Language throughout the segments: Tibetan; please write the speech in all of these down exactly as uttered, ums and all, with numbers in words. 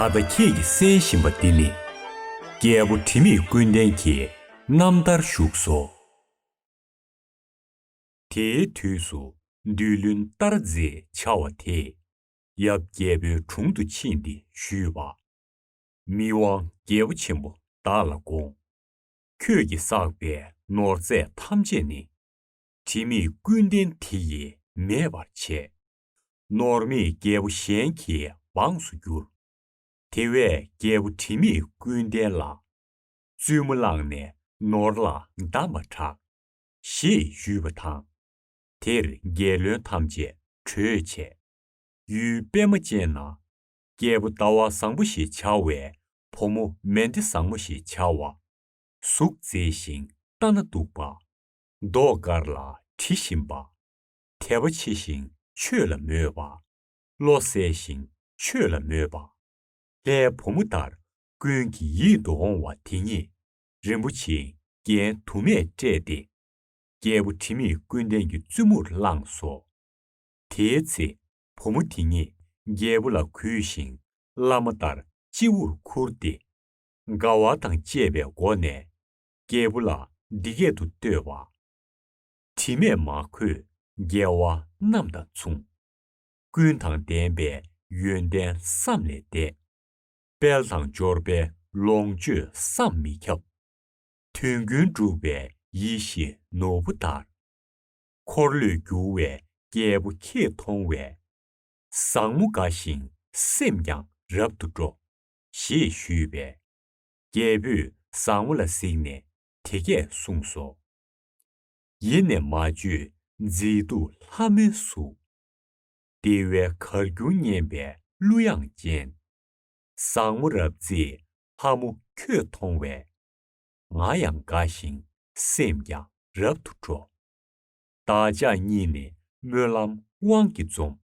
ད་ལྟ་ཁྱེད་ཀྱིས་གསན་བཞིན་པ་འདི་ནི། རྒྱལ་པོ་དྲི་མེད་ཀུན་ལྡན་གྱི་རྣམ་ཐར་བཞུགས་སོ། དེའི་དུས་སུ་བདུད་བློན་ཏཱ་ར་ཛས་བྱ་བ་དེས་ཡབ་རྒྱལ་པོའི་དྲུང་དུ་ཕྱིན་ཏེ་ཞུས་པ། མི་དབང་རྒྱལ་པོ་ཆེན་པོ་བདག་ལ་དགོངས། ཁྱོད་ཀྱིས་བསགས་པའི་ནོར་རྫས་ཐམས་ཅད་ནི། དྲི་མེད་ཀུན་ལྡན་དེ་ཡིས་མེད་པར་བྱས། ནོར་མེད་རྒྱལ་པོ་གཞན་གྱི་འབངས་སུ་འགྱུར། དེ་བས་རྒྱལ་པོ་དྲི་མེད་ཀུན་ལྡན་ལ། བཙུན་མོ་བླངས་ནས་ནོར་ལ་བདམས་པར་གྲགས། ཞེས་ཞུས་པ་དང་། དེར་རྒྱལ་བློན་ཐམས་ཅད་གྲོས་བྱས། ཡུལ་པད་མ་ཅན་ན། རྒྱལ་པོ་ཟླ་བ་བཟང་པོ་ཞེས་བྱ་བའི་བུ་མོ་མན་དེ་བཟང་མོ་ཞེས་བྱ་བ། གཟུགས་མཛེས་ཤིང་ལྟ་ན་སྡུག་པ། མདོག་དཀར་ལ་དྲི་ཞིམ་པ། དད་པ་ཆེ་ཞིང་ཆོས་ལ་མོས་པ། བློ་གསལ་ཞིང་ཆོས་ལ་མོས་པ། ལྷའི་བུ་མོ་ལྟར་ཀུན་གྱི་ཡིད་དུ་འོང་བ་དེ་ཉིད་རིན་པོ་ཆེའི་རྒྱན་དུ་མས་སྤྲས་ཏེ། རྒྱལ་པོ་དྲི་མེད་ཀུན་ལྡན་གྱི་བཙུན་མོར་བླངས་སོ། དེའི་ཚེ་བུ་མོ་དེ་ཉིད་རྒྱལ་པོ་ལ་གུས་ཤིང་བླ་མ་ལྟར་སྤྱི་བོར་ཁུར་ཏེ། དགའ་བ་དང་བཅས་པའི་སྒོ་ནས་རྒྱལ་པོ་ལ་འདི་སྐད་དུ་བསྟོད་པ། དྲི་མས་མ་གོས་རྒྱལ་བ་རྣམས་དང་མཚུངས། ཀུན་དང་ལྡན་པའི་ཡོན་ཏན་བསམ་ལས་འདས། དཔལ་དང་འབྱོར་པའི་ལོངས་སྤྱོད་བསམ་མི་ཁྱབ། དུས་ཀུན་སྒྲུབ་པའི་ཡེ་ཤེས་ནོར་བུ་ལྟར། འཁོར་ལོས་སྒྱུར་བའི་རྒྱལ་པོ་ཁྱེད་མཐོང་བས། བཟང་མོ་དགའ་ཞིང་སེམས་ཀྱང་རབ་ཏུ་སྤྲོ། ཞེས་ཞུས་པས། རྒྱལ་པོས་བཟང་མོ་ལ་གཟིགས་ནས་དེ་སྐད་གསུངས་སོ། ཡེ་ནས་མ་བཅོས་མཛེས་སྡུག་ལྷ་མོའི་གཟུགས། བདེ་བའི་གར་བསྒྱུར་སྙན་པའི་གླུ་དབྱངས་ཅན། བཟང་མོ་རབ་མཛེས་ལྷ་མོ་ཁྱོད་མཐོང་བས། ང་ཡང་དགའ་ཞིང་སེམས་ཀྱང་རབ་ཏུ་སྤྲོ། བདག་ཅག་གཉིས་ནི་སྨོན་ལམ་དབང་གིས་འཛོམས།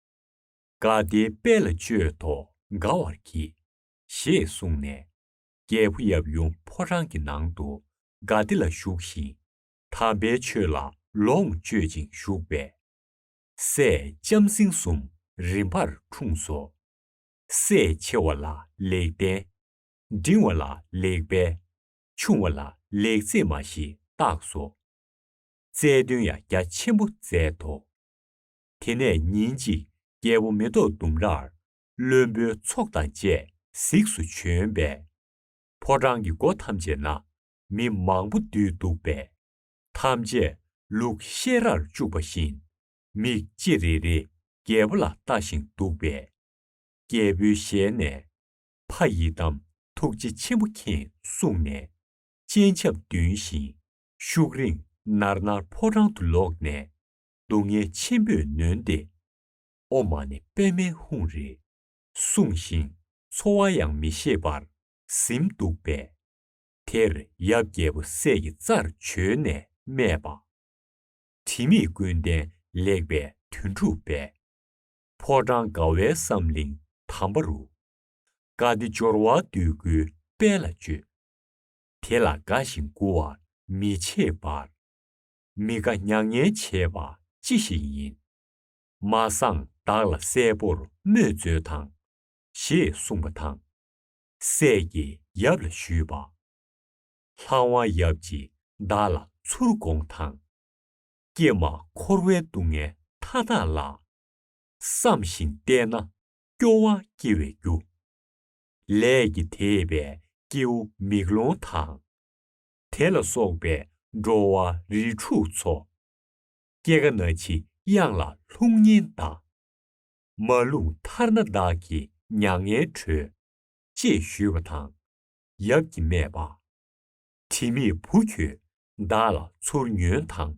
དགའ་བདེའི་དཔལ་ལ་སྤྱོད་དོ་དགའ་བར་གྱིས། ཞེས་གསུངས་ནས། རྒྱལ་པོ་ཡབ་ཡུམ་ཕོ་བྲང་གི་ནང་དུ་དགའ་བདེ་ལ་བཞུགས་ཤིང་། དམ་པའི་ཆོས་ལ་ལོངས་སྤྱོད་ཅིང་བཞུགས་པས། སྲས་ལྕམ་སྲིང་གསུམ་རིམ་པར་འཁྲུངས་སོ། སྲས་ཆེ་བ་ལ་ལེགས་ལྡན། འབྲིང་བ་ལ་ལེགས་དཔལ། ཆུང་བ་ལ་ལེགས་མཛེས་མ་ཞེས་བཏགས་སོ། བཙས་སྟོན་ཡང་རྒྱ་ཆེན་པོ་མཛད་དོ། དེ་ནས་ཉིན་གཅིག་རྒྱལ་པོ་མེ་ཏོག་ལྡུམ་རར་བློན་པོའི་ཚོགས་དང་བཅས་གཟིགས་སུ་བྱོན་པས། ཕོ་བྲང་གི་སྒོ་ཐམས་ཅད་ན་མི་མང་པོ་འདུས་འདུག་པས། ཐམས་ཅད་ལུག་བཤས་རར་བཅུག་པ་བཞིན། མིག་ཅེ་རེ་རེ་རྒྱལ་པོ་ལ་ལྟ་ཞིང་འདུག་པས། རྒྱལ་པོའི་ཞལ་ནས། ཕ་ཡི་དམ་ཐུགས་རྗེ་ཆེན་པོ་མཁྱེན་གསུངས་ནས། སྤྱན་ཆབ་བརྡུངས་ཤིང་ཤུགས་རིང་ནར་ནར་ཕོ་བྲང་དུ་ལོག་ནས། སྡུག་བསྔལ་ཆེན་པོས་ནོན་ཏེ། ཨོཾ་མ་ཎི་པདྨེ་ཧཱུྃ་རེ་གསུངས་ཤིང་ཚོར་བ་ཡང་མི་ཤེས་པར་གཟིམས་འདུག་པས། དེར་ཡབ་རྒྱལ་པོ་སྲས་ཀྱི་རྩར་བྱོན་ནས་སྨྲས་པ། དྲི་མེད་ཀུན་ལྡན་ལེགས་པའི་དོན་གྲུབ་པས། ཕོ་བྲང་དགའ་བའི་བསམ་གླིང་དམ་པ་རུ། དགའ་བདེ་འབྱོར་བ་འདོད་དགུའི་དཔལ་ལ་སྤྱོད། དེ་ལ་དགའ་ཞིང་མགུ་བར་མི་བྱེད་པར། མི་དགའ་མྱ་ངན་བྱས་པ་ཅི་ཞིག་ཡིན། མ་གསང་བདག་ལ་གསལ་པོར་སྨོས་མཛོད་དང་། ཞེས་གསུངས་པ་དང་། སྲས་ཀྱིས་ཡབ་ལ་ཞུས་པ། ལྷ་དབང་ཡབ་ཀྱིས་བདག་ལ་ཚུར་དགོངས་དང་། ཀྱེ་མ་འཁོར་བའི་སྡུག་བསྔལ་མཐའ་དག་ལ། བསམ་བཞིན་བལྟས་ན་སྐྱོ་བ་སྐྱེ་བའི་རྒྱུ། ལས་ཀྱིས་དེད་པའི་སྐྱེ་བོ་མིག་ལོང་དང་། དེ་ལ་སོགས་པའི་འགྲོ་བ་རིགས་དྲུག་འཚོ། སྐྱེ་རྒ་ན་འཆིའི་གཡང་ལ་ལྷུང་ཉེན་གདའ། མ་ལྷུང་ཐར་ན་བདག་གི་མྱ་ངན་གྲོལ། ཅེས་ཞུས་པ་དང་། ཡབ་ཀྱིས་སྨྲས་པ། དྲི་མེད་བུ་ཁྱོད་བདག་ལ་ཚུར་ཉོན་དང་།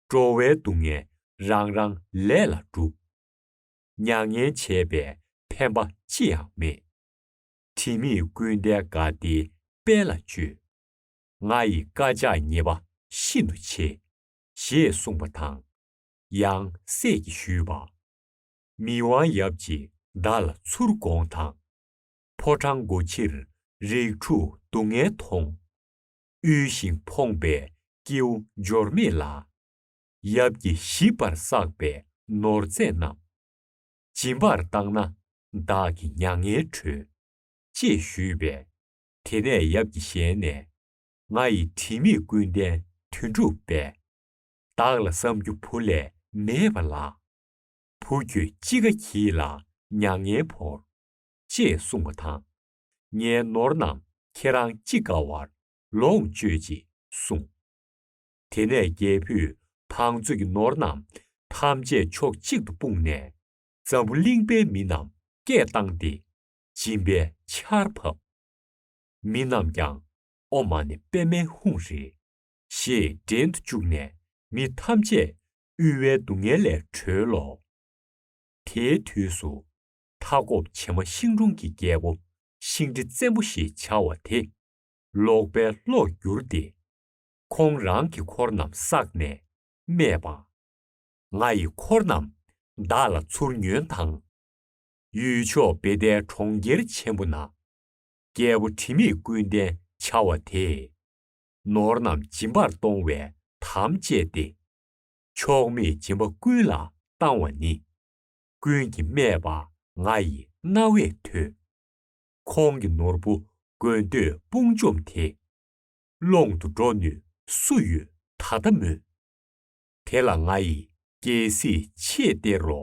འགྲོ་བའི་སྡུག་བསྔལ་རང་རང་ལས་ལ་སྒྲུབ། མྱ་ངན་བྱས་པའི་ཕན་པ་ཅི་ཡང་མེད། དྲི་མེད་ཀུན་ལྡན་དགའ་བདེའི་དཔལ་ལ་སྤྱོད། ང་ཡི་བཀའ་ཕྱག་ཉེས་པ་ཤིན་ཏུ་ཆེ། ཞེས་གསུངས་པ་དང་། ཡང་སྲས་ཀྱིས་ཞུས་པ། མི་དབང་ཡབ་ཀྱིས་བདག་ལ་ཚུར་དགོངས་དང་། ཕོ་བྲང་སྒོ་ཕྱིར་རིགས་དྲུག་སྡུག་བསྔལ་མཐོང་། དབུལ་ཞིང་ཕོངས་པའི་སྐྱེ་བོ་འབྱོར་མེད་ལ། ཡབ་ཀྱིས་ཞིབ་པར་བསགས་པའི་ནོར་རྫས་རྣམས། སྦྱིན་པར་བཏང་ན་བདག་གི་མྱ་ངན་གྲོལ། ཅེས་ཞུས་པས། དེ་ནས་ཡབ་ཀྱི་ཞལ་ནས། ང་ཡི་དྲི་མེད་ཀུན་ལྡན་དོན་གྲུབ་པས། བདག་ལ་བསམ་རྒྱུ་བུ་ལས་མེད་པ་ལགས། བུ་ཁྱོད་ཅི་དགའ་གྱིས་ལ་མྱ་ངན་བོར། ཅེས་གསུངས་པ་དང་། ངའི་ནོར་རྣམས་ཁྱེད་རང་ཅི་དགའ་བར་ལོངས་སྤྱོད་ཅིག་གསུངས། དེ་ནས་རྒྱལ་པོས་བང་མཛོད་ཀྱི་ནོར་རྣམས་ཐམས་ཅད་ཕྱོགས་གཅིག་ཏུ་སྤུངས་ནས། འཛམ་བུ་གླིང་པའི་མི་རྣམས་སྐད་བཏང་སྟེ། སྦྱིན་པའི་ཆར་ཕབ། མི་རྣམས་ཀྱང་ཨོཾ་མ་ཎི་པདྨེ་ཧཱུྃ་རེ། ཞེས་འགྲན་དུ་བཅུག་ནས་མི་ཐམས་ཅད་དབུལ་བའི་སྡུག་བསྔལ་ལས་གྲོལ་ལོ། དེའི་དུས་སུ་མཐའ་འཁོབ་བྱེ་མ་ཤིང་དྲུང་གི་རྒྱལ་པོ་ཤིང་ཁྲི་བཙན་པོ་ཞེས་བྱ་བ་དེ་ལོག་པའི་བློར་གྱུར་ཏེ། ཁོང་རང་གི་འཁོར་རྣམས་བསགས་ནས་སྨྲས་པ། ང་ཡི་འཁོར་རྣམས་བདག་ལ་ཚུར་ཉོན་དང་། ཡུལ་ཕྱོགས་བེ་ཏའི་གྲོང་ཁྱེར་ཆེན་པོ་ན། རྒྱལ་པོ་དྲི་མེད་ཀུན་ལྡན་བྱ་བ་དེས། ནོར་རྣམས་སྦྱིན་པར་གཏོང་བའི་དམ་བཅས་ཏེ། ཕྱོགས་མེད་སྦྱིན་པ་ཀུན་ལ་བཏང་བ་ནི། ཀུན་གྱིས་སྨྲས་པ་ང་ཡི་རྣ་བས་ཐོས། ཁོང་གི་ནོར་བུ་དགོས་འདོད་དཔུང་འཇོམས་དེ། སློང་དུ་འགྲོ་ནུས་སུ་ཡོད་ད་ལྟ་སྨོས། དེ་ལ་ང་ཡིས་རྒྱལ་སྲིད་ཆེས་སྟེར་རོ།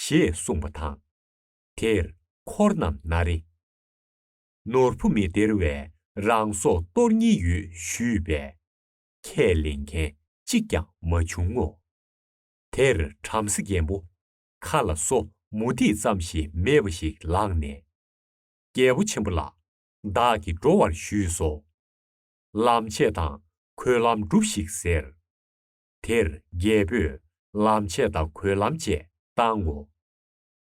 ཞེས་གསུངས་པ་དང་། དེར་འཁོར་རྣམས་ན་རེ། ནོར་བུ་མི་སྟེར་བས་རང་སྲོག་གཏོར་ཉེན་ཡོད་ཞུས་པས། ཁས་ལེན་མཁན་གཅིག་ཀྱང་མ་བྱུང་ངོ་། དེར་བྲམ་ཟེ་རྒན་པོ་ཁ་ལ་སོ་མུ་ཏིག་ཙམ་ཞིག་མེད་པ་ཞིག་ལངས་ནས། རྒྱལ་པོ་ཆེན་པོ་ལགས། བདག་གིས་འགྲོ་བར་ཞུས་སོ། ལམ་ཆས་དང་གོས་ལམ་སྒྲུབས་ཤིག་ཟེར། དེར་རྒྱལ་པོས་ལམ་ཆས་དང་གོས་ལམ་བཅས་བཏང་ངོ་།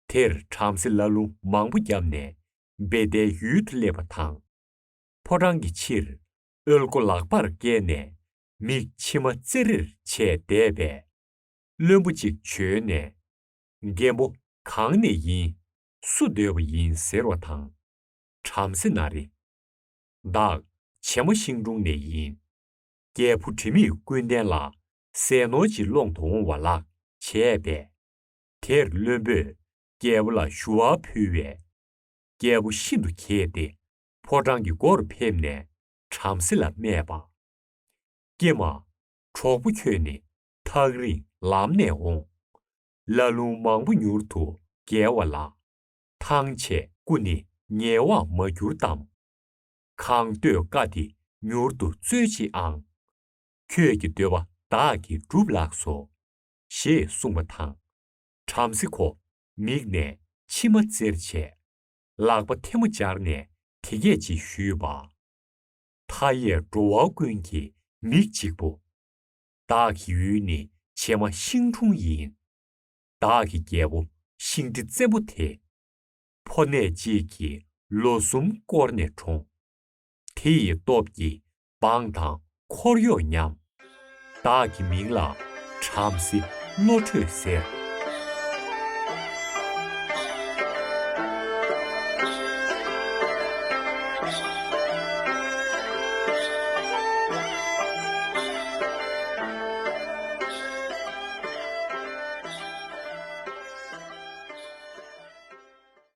དེར་བྲམ་ཟེ་ལ་ལུང་མང་པོ་བརྒྱབ་ནས་བེ་ཏའི་ཡུལ་དུ་སླེབས་པ་དང་། ཕོ་བྲང་གི་ཕྱིར་ཨོལ་ཀོ་ལག་པར་བཀལ་ནས་མིག་མཆི་མ་རྩེ་རེར་བྱས་བསྡད་པས། བློན་པོ་གཅིག་བྱོན་ནས། རྒན་པོ་གང་ནས་ཡིན། སུ་འདོད་པ་ཡིན་ཟེར་བ་དང་། བྲམ་ཟེ་ན་རེ། བདག་བྱེ་མ་ཤིང་དྲུང་ནས་ཡིན། རྒྱལ་བུ་དྲི་མེད་ཀུན་ལྡན་ལ་ཟས་ནོར་ཅིག་སློང་དུ་འོང་བ་ལགས་བྱས་པས། དེར་བློན་པོས་རྒྱལ་པོ་ལ་ཞུ་བ་ཕུལ་བས། རྒྱལ་པོ་ཤིན་ཏུ་གྱེས་ཏེ་ཕོ་བྲང་གི་སྒོར་ཕེབས་ནས་བྲམ་ཟེ་ལ་སྨྲས་པ། ཀྱེ་མ། གྲོགས་པོ་ཁྱོད་ནི་ཐག་རིང་ལམ་ནས་འོང་། ལ་ལུང་མང་པོ་མྱུར་དུ་བརྒལ་བ་ལ། ཐང་ཆད་སྐུ་ནི་ཉེ་བར་མ་གྱུར་ཏམ། གང་འདོད་བཀའ་འདི་མྱུར་དུ་སྩོལ་ཅིག་ཨང་། ཁྱོད་ཀྱི་འདོད་པ་བདག་གིས་སྒྲུབ་ལགས་སོ། ཞེས་གསུངས་པ་དང་། བྲམ་ཟེ་ཁོ་མིག་ནས་མཆི་མ་རྩེར་བྱས། ལག་པ་ཐལ་མོ་སྦྱར་ནས་དེ་སྐད་ཅེས་ཞུས་པ། མཐའ་ཡས་འགྲོ་བ་ཀུན་གྱི་མིག་གཅིག་པུ། བདག་གི་ཡུལ་ནི་བྱེ་མ་ཤིང་དྲུང་ཡིན། བདག་གི་རྒྱལ་པོ་ཤིང་ཁྲི་བཙན་པོ་དེ། ཕོ་ནད་ཅིག་གིས་ལོ་གསུམ་བསྐོར་ནས་གྲོངས། དེ་ཡི་སྟོབས་ཀྱིས་འབངས་དང་འཁོར་གཡོག་ཉམས། བདག་གི་མིང་ལ་བྲམ་ཟེ་བློ་གྲོས་ཟེར།